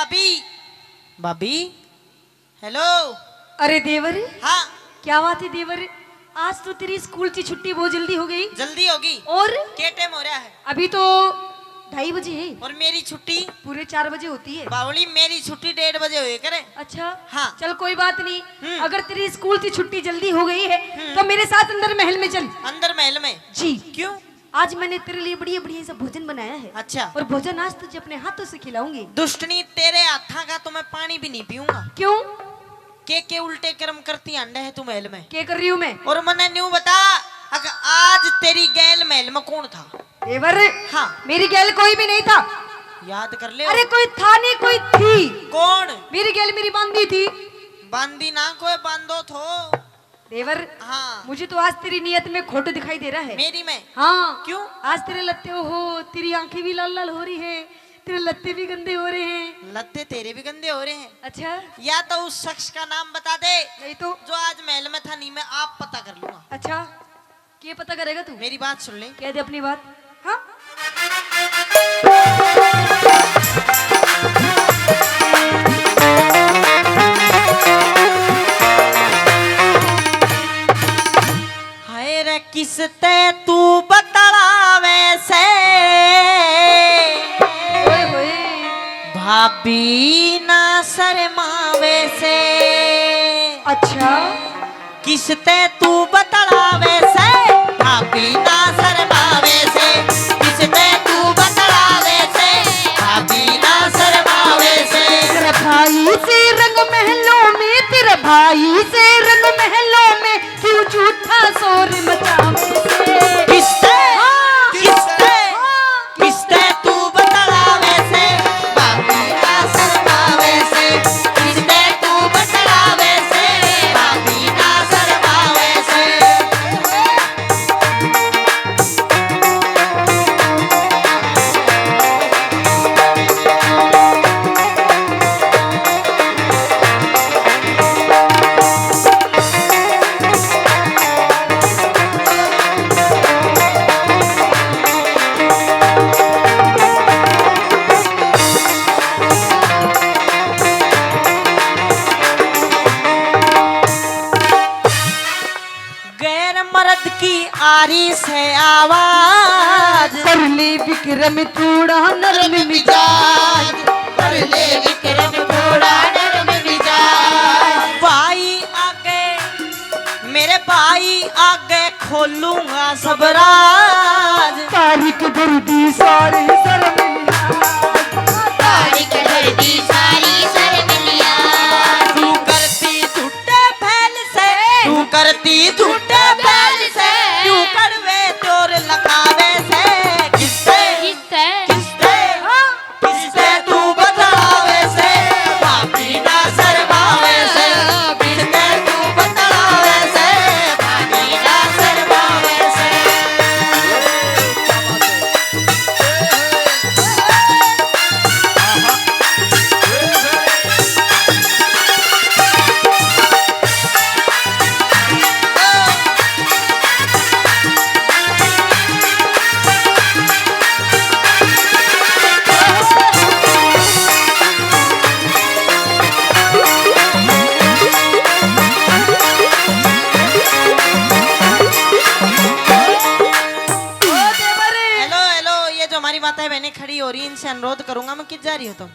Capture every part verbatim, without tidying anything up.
भाभी, भाभी, हेलो। अरे देवर, हाँ। क्या बात है देवर, आज तो तेरी स्कूल की छुट्टी बहुत जल्दी हो गई। जल्दी होगी। और? के टाइम हो रहा है? अभी तो ढाई बजे है। और मेरी छुट्टी? पूरे चार बजे होती है। बावली, मेरी छुट्टी डेढ़ बजे होए करे। अच्छा। हाँ। चल कोई बात नहीं, हम्म। अगर तेरी स्कूल की छुट्टी जल्दी हो गई है, हम्म। तो मेरे साथ अंदर महल में चल। अंदर महल में? जी। क्यों? आज मैंने तेरे लिए बढ़िया बढ़िया सा भोजन बनाया है। अच्छा। और भोजन आज तुझे अपने हाथों से खिलाऊंगी। दुष्टनी, तेरे हाथा का तो मैं पानी भी नहीं पीऊंगा। क्यों? के के उल्टे कर्म करती आंडे है तू महल में? के कर रही हूँ मैं? और मन्ने न्यू बता, अगर आज तेरी गैल महल में कौन था? देवर, हाँ। मेरी गैल कोई भी नहीं था। याद कर ले। अरे कोई था नहीं, कोई थी। कौन? मेरी गैल मेरी बांदी थी। बांदी ना कोई, बांदो थो। देवर, हाँ। मुझे तो आज तेरी नीयत में खोट दिखाई दे रहा है। मेरी में? हाँ। क्यों? आज तेरे लत्ते, ओहो, तेरी आंखें भी लाल लाल हो रही है, तेरे लत्ते भी गंदे हो रहे हैं। लत्ते तेरे भी गंदे हो रहे हैं। अच्छा। या तो उस शख्स का नाम बता दे, नहीं तो। जो आज महल में था, नहीं मैं आप पता कर लूंगा। अच्छा, के पता करेगा तू? मेरी बात सुन ले। कह दे अपनी बात। हाँ? हाय रे, किसते तू बतलावे से? ओए होए। भाभी ना शर्मावे से। अच्छा। किसते तू बतलावे से, भाभी ना शर्मावे से। किसते तू बतलावे से, भाभी ना शर्मावे से। तेरा भाई से रंग महलों में, तेरा भाई से रंग महलों में, क्यों झूठा शोर मचावे से? किसते? हाँ। किसते? हाँ। किसते तू बतलावे से, भाभी ना शर्मावे से? किसते तू बतलावे से, भाभी ना शर्मावे से? गैर मर्द की आ रही से आवाज। कर ले विक्रम थोड़ा नरम मिजाज। कर ले विक्रम थोड़ा नरम मिजाज। भाई आगे, मेरे भाई आगे खोलूंगा सब राज। तारीख धर दी सारी शर्म लिहाज। तारीख धर दी सारी शर्म लिहाज। तू करती झूठे फैल से, तू करती झूठे फैल से, क्यों कड़वे चोर लखावे से? किससे? किससे? किससे? हाँ। किससे तू बतलावे से? भाभी ना शर्मावे से। किससे तू बतलावे से? भाभी ना शर्मावे से। हेलो, हेलो, ये जो हमारी माताएं बहनें खड़ी हो रही, इनसे अनुरोध करूंगा, मैं कित जा रही हो तुम?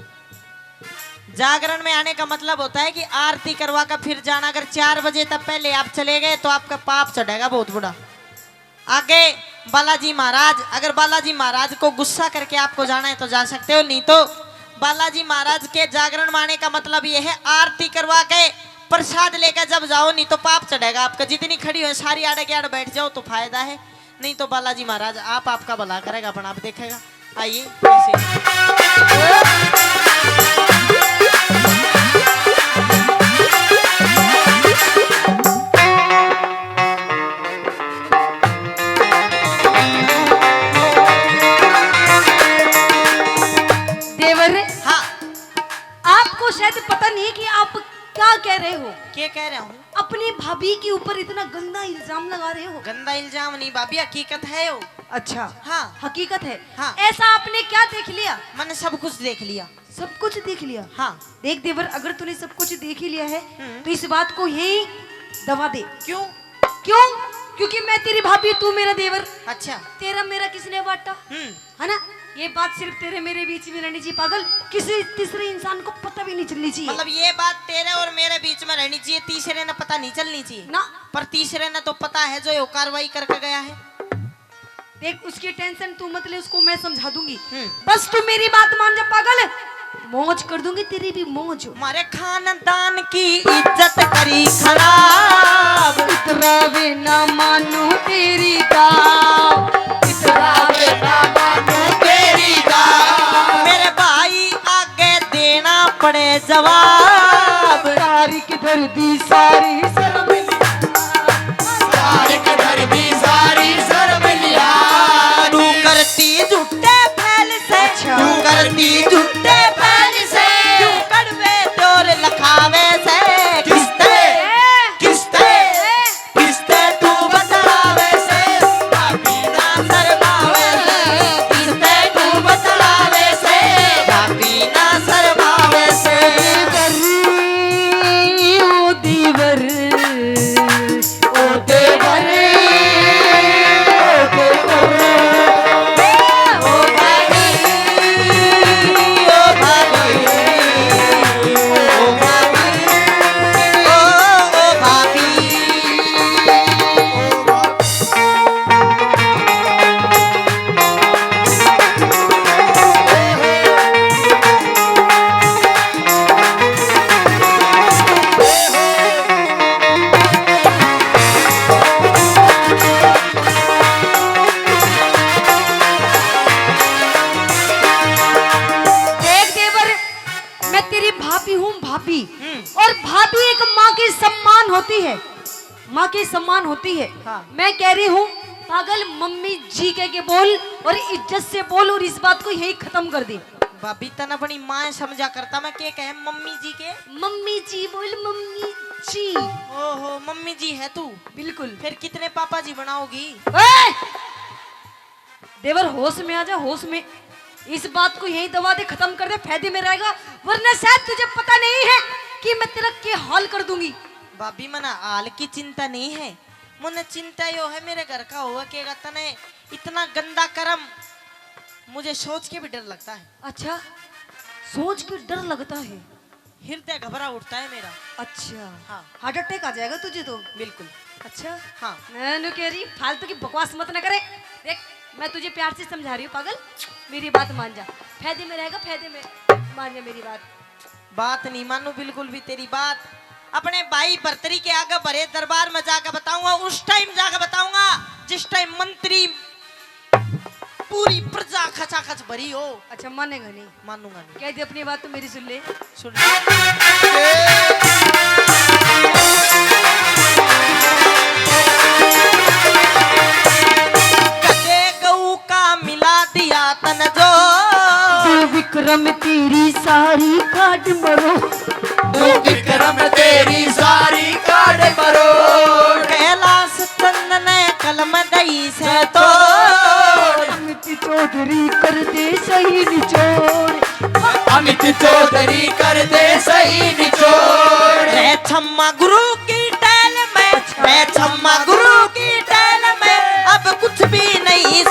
जागरण में आने का मतलब होता है कि आरती करवा कर फिर जाना। अगर चार बजे तक पहले आप चले गए तो आपका पाप चढ़ेगा बहुत बड़ा। आगे बालाजी महाराज, अगर बालाजी महाराज को गुस्सा करके आपको जाना है तो जा सकते हो, नहीं तो बालाजी महाराज के जागरण में आने का मतलब ये है, आरती करवा के प्रसाद लेकर जब जाओ, नहीं तो पाप चढ़ेगा आपका। जितनी खड़ी हो सारी आड़े के आड़ बैठ जाओ तो फायदा है, नहीं तो बालाजी महाराज आप आपका भला करेगा, अपन आप देखेगा। आइए, देवर, हाँ। आपको शायद पता नहीं कि आप क्या कह रहे हो। क्या कह रहा हूँ? अपनी भाभी के ऊपर इतना गंदा इल्जाम लगा रहे हो। गंदा इल्जाम नहीं भाभी, हकीकत है वो। अच्छा। हाँ। हकीकत है। हाँ। ऐसा आपने क्या देख लिया? मैंने सब कुछ देख लिया। सब कुछ देख लिया? हाँ। देख देवर, अगर तूने सब कुछ देख ही लिया है, हम्म। तो इस बात को यहीं दबा दे। क्यों? क्यों? क्योंकि मैं तेरी भाभी, तू मेरा देवर। अच्छा। तेरा मेरा किसने बांटा? हम्म। है ना? ये बात सिर्फ तेरे मेरे बीच में रहनी चाहिए पागल, किसी तीसरे इंसान को पता भी नहीं चलनी चाहिए। मतलब, ये बात तेरे और मेरे बीच में रहनी चाहिए, तीसरे ने पता नहीं चलनी चाहिए ना। पर तीसरे ने तो पता है, जो यो कार्रवाई करके गया है। देख, उसकी टेंशन तू मत ले, उसको मैं समझा दूंगी। हम्म। बस तू मेरी बात मान जा पागल, मौज कर दूंगी तेरी भी मौज। मारे खानदान की इज्जत करी खराब। इतरावे ना मानू तेरी दाव। इतरावे ना मानू तेरी दाव। मेरे भाई आगे देना पड़े जवाब। तारीख धर दी सारी शर्म लिहाज। तारीख धर दी सारी शर्म लिहाज। तू करती झूठे फैल से, अच्छा। तू करती झूठे फैल से। क्यों कड़वे जोर लखावे से? किसते? किसते? किसते तू बतलावे से? भाभी ना शर्मावे से। किसते तू बतलावे से? भाभी ना शर्मावे से। देवर, ओ देवर, ओ देवर, ओ देवर, ओ भाभी, ओ भाभी, ओ भाभी, ओ, ओ भाभी। देख देवर, मैं तेरी भाभी हूँ, भाभी। हम्म। और भाभी एक माँ की सम्मान होती है, माँ की सम्मान होती है। हाँ। मैं कह रही हूँ पागल, मम्मी जी कह के बोल और इज्जत से बोल और इस बात को यही खत्म कर दे। भाभी, तन अपनी माँ समझा करता, मैं के कहे मम्मी जी के? मम्मी जी बोल, मम्मी जी। ओहो, मम्मी जी है तू? बिल्कुल। फिर कितने पापा जी बनाओगी? ओए! देवर, होश में आ जा, होश में। इस बात को यहीं दबा दे, खत्म कर दे, फायदे में रहेगा, वरना शायद तुझे पता नहीं है कि मैं तेरा के हाल कर दूंगी। भाभी, मना हाल की चिंता नहीं है, मन्ने चिंता यो है, मेरे घर का होगा केगा, तने इतना गंदा कर्म, मुझे सोच के भी डर लगता है। अच्छा, सोच के डर लगता है? हृदय घबरा उठता है मेरा। अच्छा। हाँ। हार्ट अटैक आ जाएगा तुझे तो। बिल्कुल। अच्छा। हाँ। मैं नु कह रही, फालतू की बकवास मत ना करे। देख, मैं तुझे प्यार से समझा रही हूँ पागल, मेरी बात मान जा, फायदे में रहेगा, फायदे में। मान जा मेरी बात। बात नहीं मानू बिल्कुल भी तेरी बात। अपने भाई भरतरी के आगे भरे दरबार में जाके बताऊंगा, उस टाइम जाके बताऊंगा जिस टाइम मंत्री पूरी प्रजा खचाखच भरी हो। अच्छा, मानेगा नहीं? मानूंगा नहीं। कह दे अपनी बात, तो मेरी सुन ले। सुन ले। कदे गऊ का मिला दिया तन जो। तू विक्रम तेरी सारी काट मरो। तू विक्रम तेरी सारी काट मरो। कैलाश चंद ने कलम दई से तो। अमित चौधरी कर दे सही निचोड़। अमित चौधरी कर दे सही निचोड़। मैं छम्मा गुरु की टैल में, मैं छम्मा गुरु की टैल में, अब कुछ भी नहीं